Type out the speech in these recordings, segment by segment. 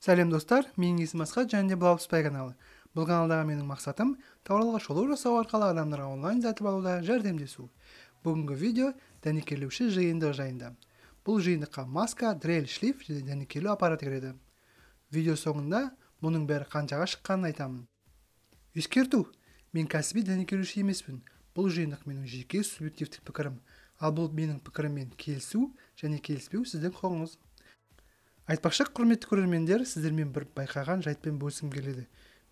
Сәлем достар, менің есімім Асхат және де бұл Алпысбай каналы. Бұл каналдағы менің мақсатым тауарларға шолу жасау арқылы адамдарға онлайн сатып алуда жәрдемдесу. Бүгінгі видео дәнекерлеуші жиынтық жайында. Бұл жиынтыққа маска, дрель, шлиф және дәнекерлеу аппараты кіреді. Видео соңында мұның бәрі қаншаға шыққанын айтамын. Ескерту, мен кәсіби дәнекерлеуші емеспін. Бұл жиынтық менің жеке субъективтік пікірім. Ал бұл менің пікіріммен келісу және келіспеу сіздің құқығыңыз. Айтпақшы, құрметті көрермендер, сіздермен бір байқаған жайтпен бөліскім келеді.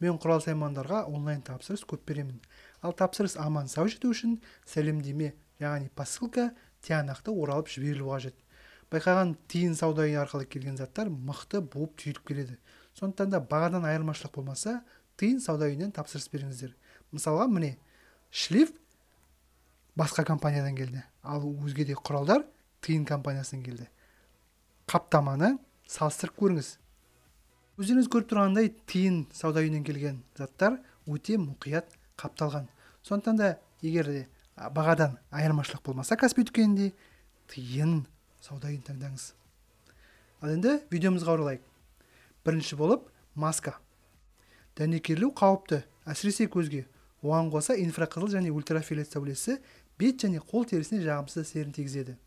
Мен құрал-саймандарға онлайн тапсырыс көп беремін. Ал тапсырыс аман сау жету үшін сәлемдеме, яғни посылка тиянақты оралып жіберілу қажет. Байқаған тиын сауда үйі арқылы келген заттар мықты буып түйіліп келеді. Сондықтан да бағадан айырмашылық болмаса, тиын сауда үйінен тапсырыс беріңіздер. Мысалға, міне, шлиф басқа компаниядан келді, ал өзге де құралдар тиын компаниясынан келді. Қаптаманы салыстырып көріңіз. Өздеріңіз көріп тұрғандай, тиын сауда үйінен келген заттар өте мұқият қапталған. Сондықтан да егер де бағадан айырмашылық болмаса Каспий дүкенінде тиын сауда үйін таңдаңыз. Ал енді видеомызға оралайық. Бірінші болып маска. Дәнекерлеу қауіпті, әсіресе көзге. Оған қоса инфрақызыл және ультрафиолет сәулесі бет және қол терісіне жағымсыз әсерін тигізеді.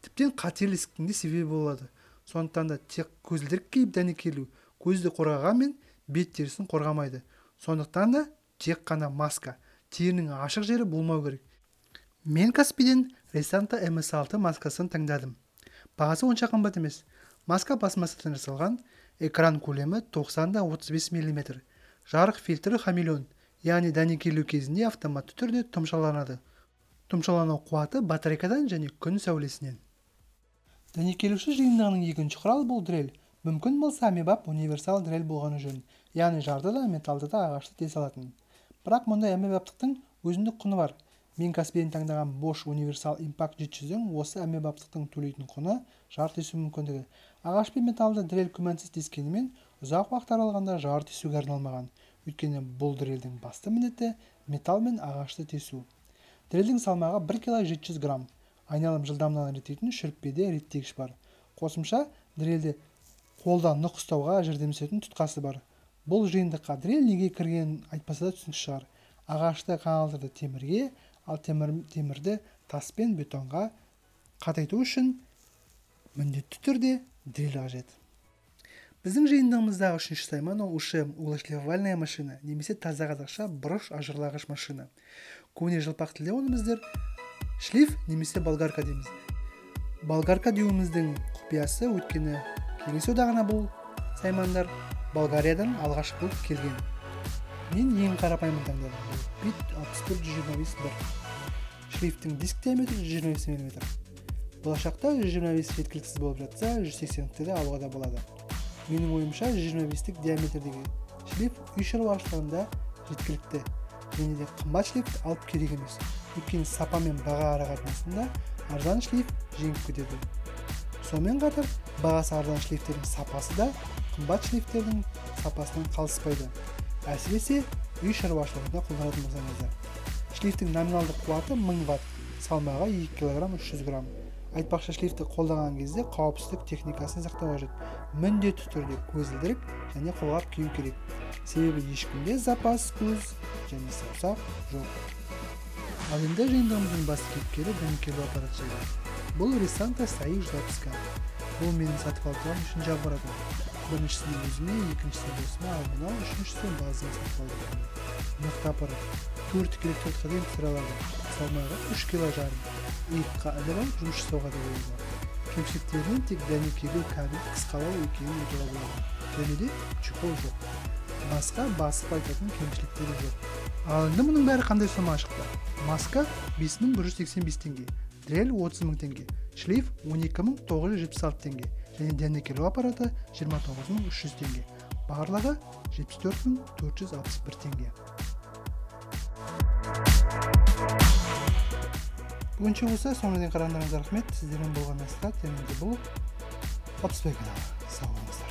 Тіптен қатерлі ісіктің де себебі болады. Сондықтан да тек көзілдірік киіп дәнекерлеу көзді қорғағанмен бет терісін қорғамайды. Сондықтан да тек қана маска, терінің ашық жері болмау керек. Мен Каспийден Ресанта MS6 маскасын таңдадым. Бағасы онша қымбат емес. Маска пластмассадан жасалған, экран көлемі 90-35 мм. Жарық фильтрі хамелеон, яғни дәнекерлеу кезінде автоматты түрде тұмшаланады. Тұмшалану қуаты батарейкадан және күн сәулесінен. Дәнекерлеуші жиынтығының екінші құралы бұл дрель. Мүмкін болса әмбебап универсал дрель болғаны жөн, яғни жарды да, металды да, ағашты тесе алатын. Бірақ мұндай әмбебаптықтың өзіндік құны бар. Мен Каспийден таңдаған Bosch Universal Impact 700-дің осы әмбебаптықтың төлейтін құны жар тесу мүмкіндігі. Ағаш пен металды дрель күмәнсіз тескенімен ұзақ уақыт аралығында жар тесуге арналмаған. Өйткені бұл дрельдің басты міндеті металл мен ағашты тесу. Дрельдің салмағы 1 кило 700 грамм. Айналым жылдамдығын реттейтін шүріппеде реттегіш бар. Қосымша дрельді қолда нық ұстауға жәрдемдесетін тұтқасы бар. Бұл жиынтыққа дрель неге кіргенін айтпаса да түсінікті шығар. Ағашты қаңылтырды темірге, ал темірді тас пен бетонға қатайту үшін міндетті түрде дрель қажет. Біздің жиынтығымыздағы үшінші сайман ол УШМ, углошлифовальная машина, немесе таза қазақша бұрыш ажырлағыш машина. Көбіне жалпақ тілде оны біздер шлиф немесе болгарка дейміз. Болгарка деуіміздің құпиясы, өйткені Кеңес одағына бұл саймандар Болгариядан алғаш болып келген. Мен ең қарапайымын таңдадым. Бит 64-125 1. Шлифтің диск диаметрі 125 мм. Болашақта 125 жеткіліксіз болып жатса, 180-ті де алуға да болады. Менің ойымша 125-тік диаметрдегі шлиф үй шаруашылығында жеткілікті. Және де қымбат шлиф алып керек емес. Өйткені сапа мен баға арақатынасында арзан шлиф жеңіп кетеді. Сонымен қатар бағасы арзан шлифтердің сапасы да қымбат шлифтердің сапасынан қалыспайды. Әсіресе үй шаруашылығында қолданатын болсаңыздар. Шлифтің номиналды қуаты 1000 ватт, салмағы 2 кг 300 грамм. Айтпақшы, шлифті қолданған кезде қауіпсіздік техникасын сақтау қажет. Міндетті түрде көзілдірік және қолғап кию керек. Себебі ешкімде запас көз және саусақ жоқ. Ал енді жиынтығымыздың басты кейіпкері дәнекерлеу аппараты жайлы. Бұл Ресанта SAI 160К. Бұл менің сатып алған үшінші аппаратым. Біріншісін өзіме, екіншісін досыма, ал мынау үшіншісін баласыма сатып алдым. Мықты аппарат. 4 электродқа дейін түсіре алады. Салмағы 3 кило жарым. Иыққа іліп алып жұмыс жасауға да болады. Кемшіліктерінен тек дәнекерлеу кабель қысқалау екенін айтуға болады. Және де чехол жоқ. Басқа басып айтатын кемшіліктері жоқ. Ал енді мұның бәрі қандай сомаға шықты? Маска 5185 теңге, дрель 30 000 теңге, шлиф 12976 теңге және дәнекерлеу аппараты 29300 теңге. Барлығы 74461 теңге. Бүгінше болса, соңына дейін қарағандарыңызға рахмет. Сіздермен болған Асхат және де бұл Алпысбай каналы. Сау болыңыздар.